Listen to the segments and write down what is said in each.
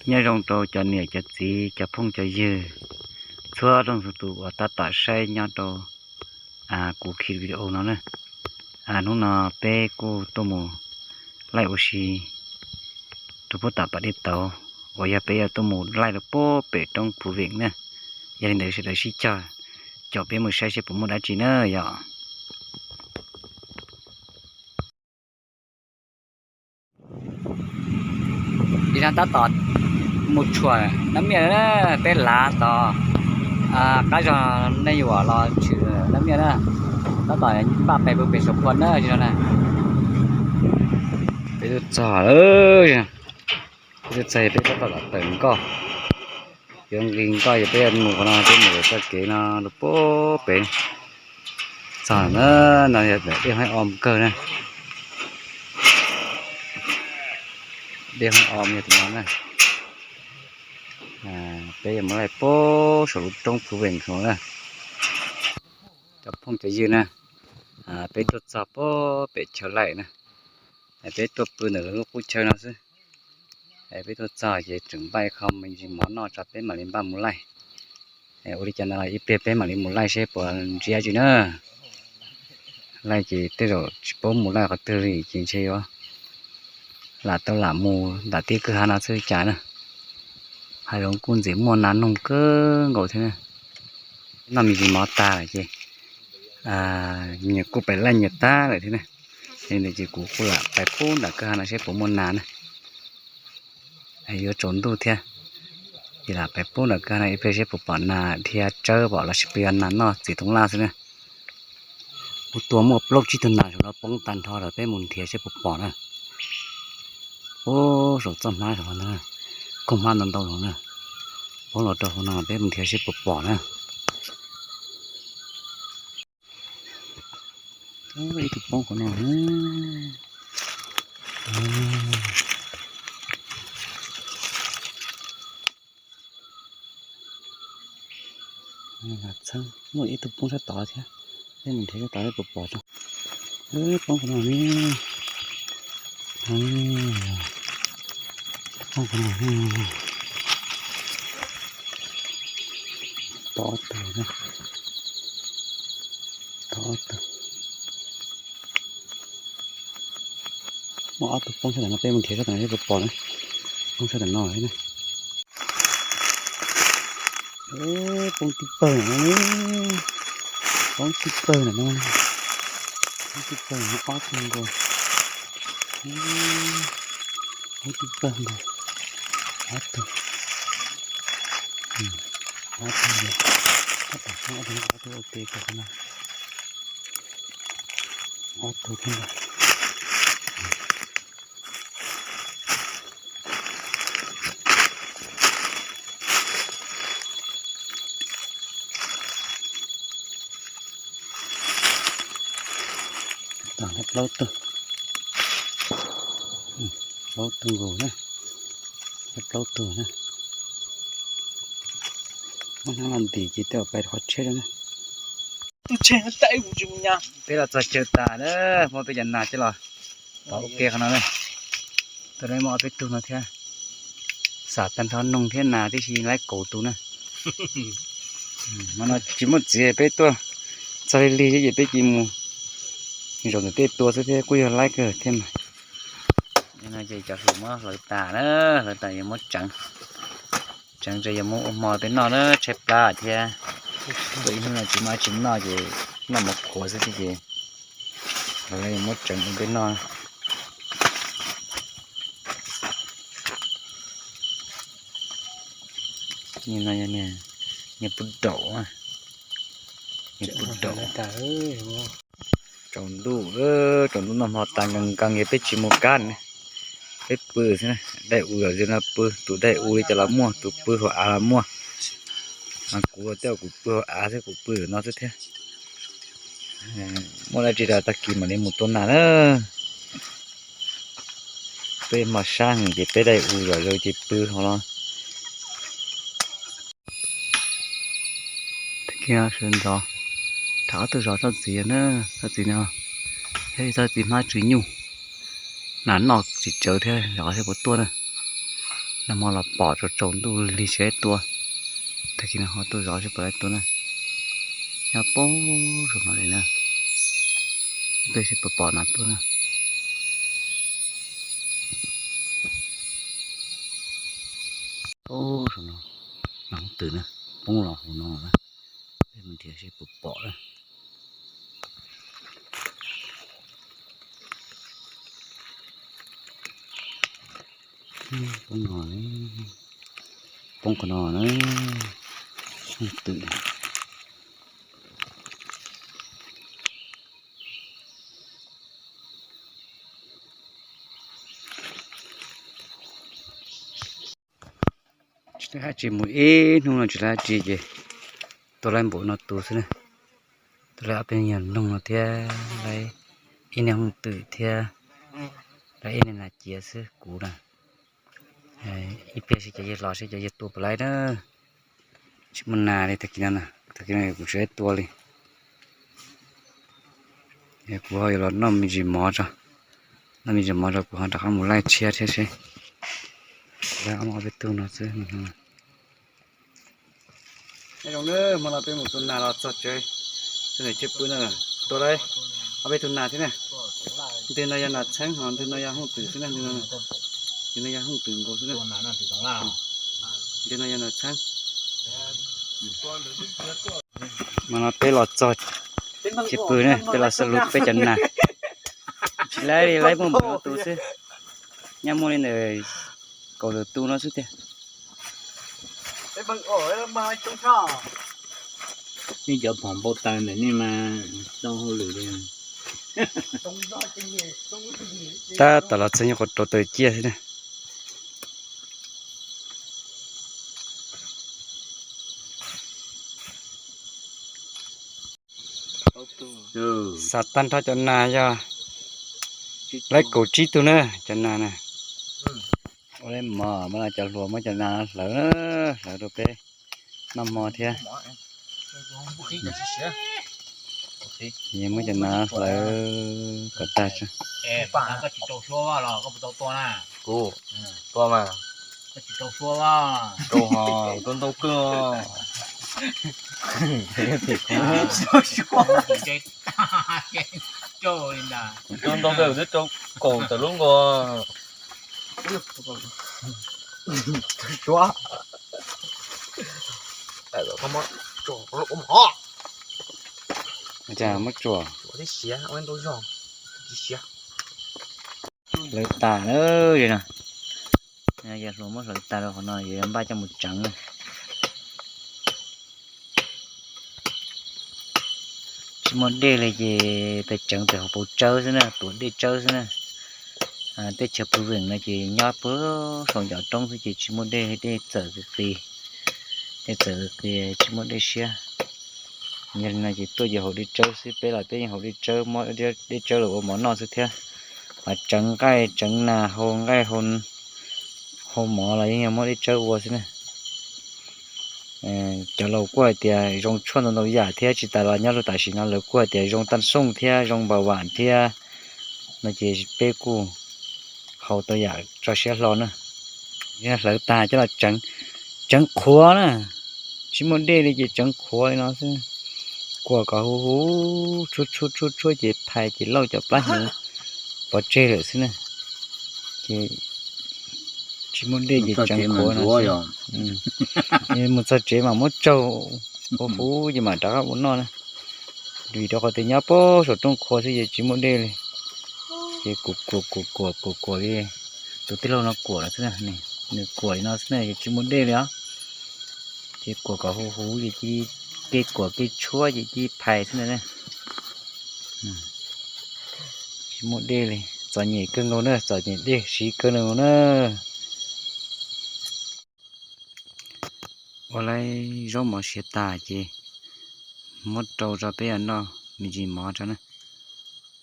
Nyob zoo rau cov niam cov txiv cov phooj cov ywg txhua leej txhua tus uas tab tom saib nyob rau kuv khi video no na. Hnub no peb kuj tuaj mus laij ua si rau puag tom pas dej tauv uas yog peb yuav tuaj mus laij rau puag pem roob Phu Veem na. Yog li ntawd sawv daws sib cog caum peb mus saib seb puas muaj dab tsi na yom. Li no tab tom mus tshuam nab miaj na, peb lav tos qab zog nej yuav los tshwm nab miaj na, tab tom npaj pais pw pem saum phua na li no na. Peb tuaj txog, peb tuaj txog peb tab tom tawm nkoj, yuav nqis nkoj ces peb yuav mus qhov no, peb mus txoj kev no rau puag pem. Txog na, no yog dej haib om kawg na, dej haib om yog tus no na. Peb yuav mus laij puag saum lub roob Phu Veem no na. Cov phooj cov ywg na, peb tuaj txog puag pem chaw laij na, peb tuaj pw ntawm lub qub chaw no xwb. Peb tuaj txog ces tseem npaj ib qho me ntsis mov noj tso peb mam li npaj mus laij. Ua li cas no ib pliag peb mam li mus laij seb puas ntsib dab tsi na. Laij ces tej zaum tsis paub mus laij qhov twg li ces ntshe yuav lam tau lam mus nram teb kwj ha no xwb cas na. Hav zoov kuj ntxim muaj nas noog kawg nkaus thiab na. Noj me ntsis mov tag lawm ces nyias kuj pais laij nyias tag lawm thiab na. Li ntawd ces kuv kuj lam pais pub nram kwj ha no seb puas muaj nas na. Yuav tsaus ntuj thiab, ces lam pais pub nram kwj ha no ib pliag seb puas pom nas dhia tsawb pom los sis puas yog nas noj txiv toov laj xwb na. Kuv tua muaj plaub tsib tug nas saum no poob tag nrho lawm, peb mus nrhiav seb puas pom na. Ub, saum txoj hmab saum no na, koog hmab ntau ntau no na, poob los rau hauv no peb mus nrhiav seb puas pom na. Ib tug poob qhov no. Muaj ib tug poob sab tod thiab, peb mus nrhiav sab tod seb puas pom tso. Poob qhov no ne. Poob qhov no. Tod ob tug na. Tod ob tug. Muaj ob tug poob sab tom no, peb mus nrhiav sab tom no seb puas pom na. Poob sab tom no na. Poob tib pawg no ne. Poob tib pawg no. Poob tib pawg no ob tug nkaus. Poob tib pawg nkaus. Ob tug. Ob tug nkaus. Tab tom poob ob tug, ob tug ua ke tau qhov no. Ob tug thiab ntag. Tag plaub tug. Plaub tug nkaus na. Plaub tug na. Muab hnab los ntim ces tej zaum pais qhov tsheb na. Peb los txog chaw tas na, muab peb cov nas coj los pov ua ke qhov no na. Tuaj laib muaj ob peb tug no thiab. Xam tag nrho noog thiab nas tib si laib kaum tus na. Hmo no tsis muaj txiv peb tuaj txog lig lig xwb ces peb cia mus zaum ntawm tej tua xwb thiab kuj yog laib kawg thiab mas. No ces cov hluas muab hlawv tas na, hlawv tas yuav muab tseev, tseev ces yuav muab ua hmo peb noj na, tshaib plab thiab. Tuaj ib hnub no tsis muaj dab tsi noj ces noj mov qhuav xwb thiab ces lawv yuav muab tseev ua peb noj. Niag no yog niag pub daum, niag pub daum. Tsaus ntuj, tsaus ntuj noj hmo tas nkees nkees es peb tsis mus kab ne, peb pw xwb na. Dai u zom zaws no pw, tus dai u li cas los muaj, tus pw hauv av los muaj. Mas kuv tej zaum kuv pw hauv av thiab, kuv pw no xwb thiab. Muaj dab tsi los tag kis mam li mus tua nas na. Peb hmo sab heev ces peb dai u zom zaws ces pw hauv no. Kiag sawv ntxov, tham ob tug zov tsob txiv na, tsob txiv no, thiab tsob txiv hmab tswv nyuj, nas noj tsis tsawv thiab, zov seb puas tuaj na. Nag hmo los pom tsaus tsaus ntuj lig lig tsis laib tua. Tag kis no ho tuaj zov seb puas laib tua na. Nyob pem saum no li na. Tuaj seb puas pom nas tuaj na. Pem saum no, nas hooj twm na, poob los hauv no na. Peb mus nrhiav seb puas pom na. Poob no, poob qhov no na, hooj twm. Tsis hais tsis mus ib hnub no tsis hais tsis ces tua laib npaum no tus xwb na. Tua laib ob peb nyuag noog no thiab, laib ib niag hooj twm thiab, laib ib niag nas ciav xwb kuv na. Ib pliag seb cov yawg los seb cov yawg tua puas laib na. Tsis muaj nas li tag kis no, tag kis no kuv tsis laib tua li. Kuv ho yuav los noj me ntsis mov tso, noj me ntsis mov tso kuv ho rov qab mus laij tshiab thiab seb. Laij ob peb tug no xwb. Nyob zoo nawb, hmo no peb mus tua nas los txog tsev, tus niam tsev pw no tua lawm ob peb tug nas thiab na. Ntwg no yog nas txheeb, ho ntwg no yog hooj twm xwb na, ntwg no yog hooj twm nkaus xwb na. Ntwg no yog nas txheeb. Hmo no peb los txog tsev pw na, peb los xauj lub peb cov nas. Tsis laib li, laib muaj npaum no tus xwb, nyob muaj li ntawm kaum lwm tus no xwb tiag. Nej cov phom npau taws ntawm nej mas tau hauj lwm li. Tab tom los txog nyuag qhuav rau taws ciaj xwb na. Xav tag nrho cov nas yog laib kaum tsib tug na, cov nas na. Ua li mov mas cov hluas muab cov nas hlawv, hlawv rau peb noj hmo thiab. Muab cov nas hlawv kom tag tso. Kuv tua ntau kawg. Kuv tua ntau kawg twb rau kaum tawm lub nkaus. Cas muab tsuam hlawv tas na. Yog hluas muab hlawv tas rau qhov no yuav npaj coj mus tseev na. Tsis muaj dej li ces peb tseev pem hauv paus tsawb xwb na, tuav dej tsawb xwb na. Teb chaws pw veem no ces nyob puag saum ncov roob xwb ces tsis muaj dej, dej txawm qis qis, dej txawm qis qis tsis muaj dej siab. Yog li no ces tuaj ces haus dej tsawb xwb, peb los peb yeej haus dej tsawb, muab dej tsawb los ua mov noj xwb thiab. Mas tseev nqaij tseev nas, hau nqaij hau mov los yeej yog muab dej tsawb ua xwb na. Cov laus kuj hais tias zoo tshuaj ntau ntau yam thiab, tsis tas los nyob rau tam sim no lawv kuj hais tias zoo taj xooj thiab zoo npa vam thiab no ces peb kuj haus tau yam tso siab hlo na. Hlawv tag coj los tseev, tseev qhuav na, tsis muaj dej li ces tseev qhuav li no xwb. Kuam kom huv huv, tshuab tshuab tshuab tshuab ces phais ces lauj cov plab hnyuv pov tseg lawm xwb na. Ces tsis muaj dej ces tseev qhuav no. Mus txog tsev mas muab tsaug huv huv ces mam rov qab ua noj na. Vim rau qhov tias nyob puag saum rooj qhuav xwb ces tsis muaj dej li. Ces kuam kuam kuam kuam kuam kuam li tus tij laug no kuam no xwb na, nws kuam li no xwb na, ces tsis muaj dej li os. Ces kuam kom huv huv ces kev kuam kev tshuab ces cia li phais xwb ntag na. Tsis muaj dej li, txom nyem kawg nkaus na, txom nyem dej siv kawg nkaus na. Ua li zaub mov siav tas ces muab rau tso peb yuav noj me ntsis mov tso na.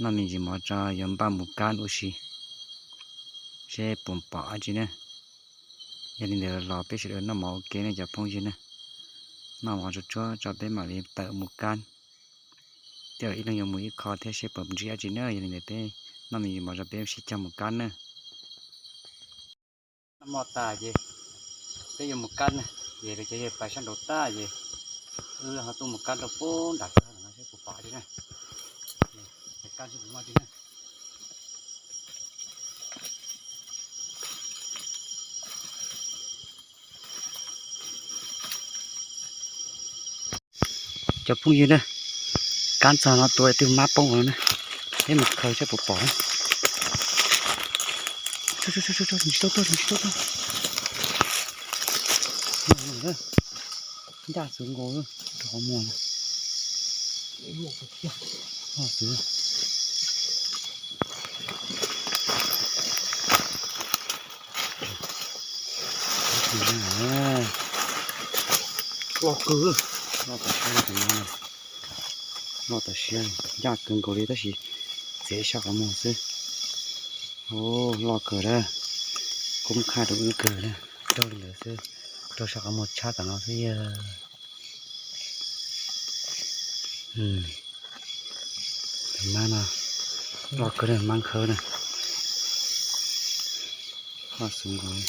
Noj me ntsis mov tso yuav npaj mus kab ua si seb puas pom dab tsi na. Yog li ntawd los peb sawv daws noj mov ua ke ne cov phooj ywg na. Noj mov tsuag tsuag tso peb mam li tawm mus kab. Tej zaum ib leeg yuav mus ib qho thiab seb puas ntsib dab tsi na. Yog li ntawd peb noj me ntsis mov tso peb sib cog mus kab na. Moj tas ces peb yuav mus kab na, ces lawv cov yawg pais sab nraud tag ces wb ho tuaj mus kab rau pem nram kwj ha no seb puas pom li na. Kab seb puas muaj li na. Cov phooj ywg na, kab txog no tua twb mab poob no na, peb mus khaws seb puas pom na. Tsis tau tuaj, tsis tau tuaj. Ncaj xwb nkaus rau qhov muag na. Loj kawg, loj tam siab, loj tam siab, ncaj kawg nkaus li tab sis txiav sab qhov muag xwb. Loj kawg na, koob khaj rau wb kawg na, raug li ntawd xwb, raug sab qhov muag tshab tam no xwb yog. Tus mab no loj kawg na, mab khawb na. Loj xwb nkaus.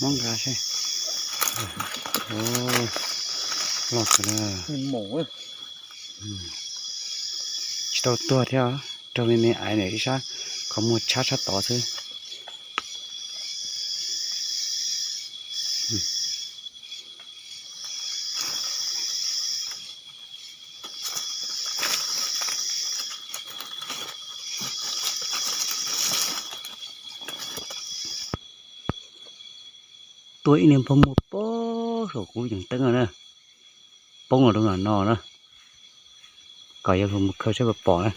Muab nqa seb. Loj kawg na. Tsis tau tuag thiab, raug me me aiv ntawm ib sab qhov muag tshab sab tod xwb. Tuaj ib niag npog muag poob saum kuv yees teeb no na, poob los rau nram no na, kom yog hluas mus khaws seb puas pom na.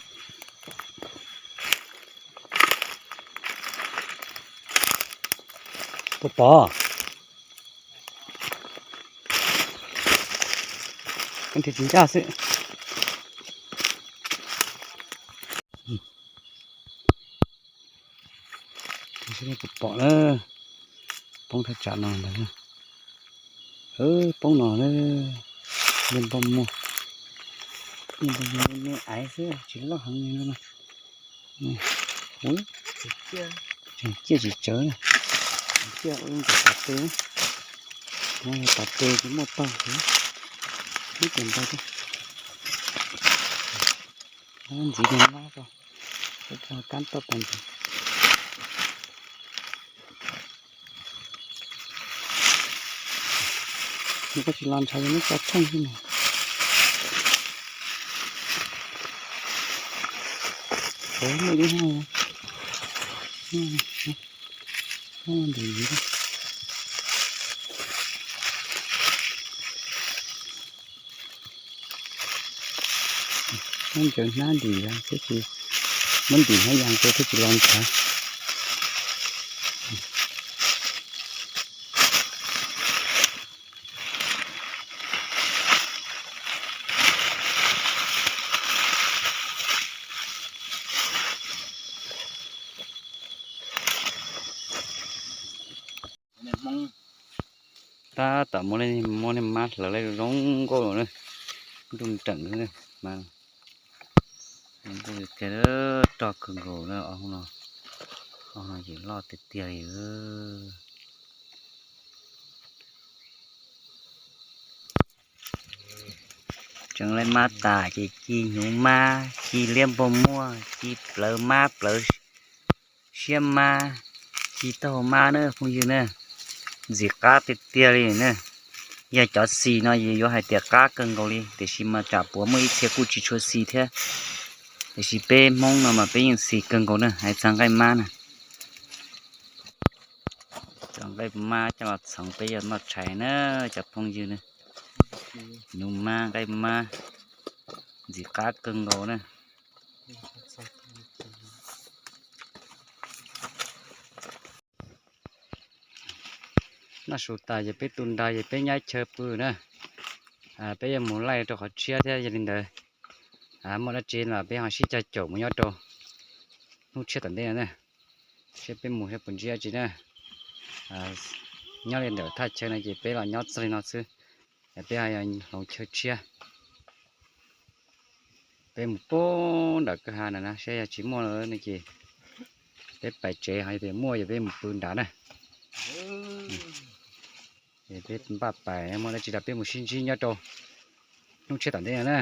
Puas pom? Koj nrhiav tsis ncaj xwb. Seb puas pom na. Poob thaj tsam no ntag. Poob no na. Niag npog muag, niag npog muag me aiv xwb tsis loj heev li no. Tseem ciaj tsis tsawv na. Tseem ciaj ua ntawm pas tes, pas tes tsis muaj tog, ib tes ntau thiab. Ntxiv niag mab ko, kab toj tas ntxiv. Nws koj tsis los ntshav yog neb tso tsheej xwb mas. Muaj ib hab, muaj ntawm yus. Muab ncaws hnab ntim yas thiab tsis, muab ntim hnab yas nkaus thiab tsis los ntshav. Tab tom muaj, muaj niag mab hlawv zoo nkauj los na, nruj nreem mas, zoo nkauj tiag tiag, rog kawg nkaus na. Ob no, ob no ces loj tiag tiag li. Tseev laib mab tas ces ci hnyuv mab, ci liab npog muag, ci plawv mab plawv siab mab, ci taub hau mab na phooj ywg na. Ntxim qab tiag tiag li na. Yog cov xis no yuav hais tias qab kawg nkaus li, tiam sis mas tsam puav muaj ib txhia kuj tsis tshua xis thiab. Tiam sis peb Hmoob no mas peb yeej xis kawg nkaus na, hais txog nqaij mab na. Cov nqaij mab coj los txhoov peb yuav noj tshais na, cov phooj ywg na. Hnyuv mab, nqaij mab, ntxim qab kawg nkaus na. Noj su tas ces peb tu nra ces peb nyab chaw pw na. Peb yuav mus laij rau qhov tshiab thiab, yog li ntawd muaj dab tsi los peb ho sib cog caum mus nyob rau hnub tshiab tom ntej no na. Seb peb mus seb puas ntsib dab tsi na. Nyob li ntawm thaj chaw no ces peb los nyob txog li no xwb, peb ho yog hloov chaw tshiab. Peb mus pub nram kwj ha na, saib yog tsis muaj no ces peb pais tsev, ho yog tias muaj ces peb mus pw nrad na. Ces peb npaj pais, muaj dab tsi los peb mus sib ntsib nyob rau hnub tshiab tom ntej no na.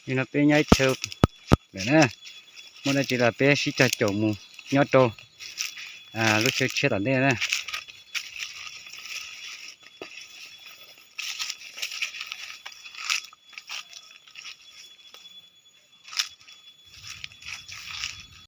Nim no peb nyob ib chaw lawm na, muaj dab tsi los peb sib cog caum mus nyob rau lub chaw tshiab tom ntej na.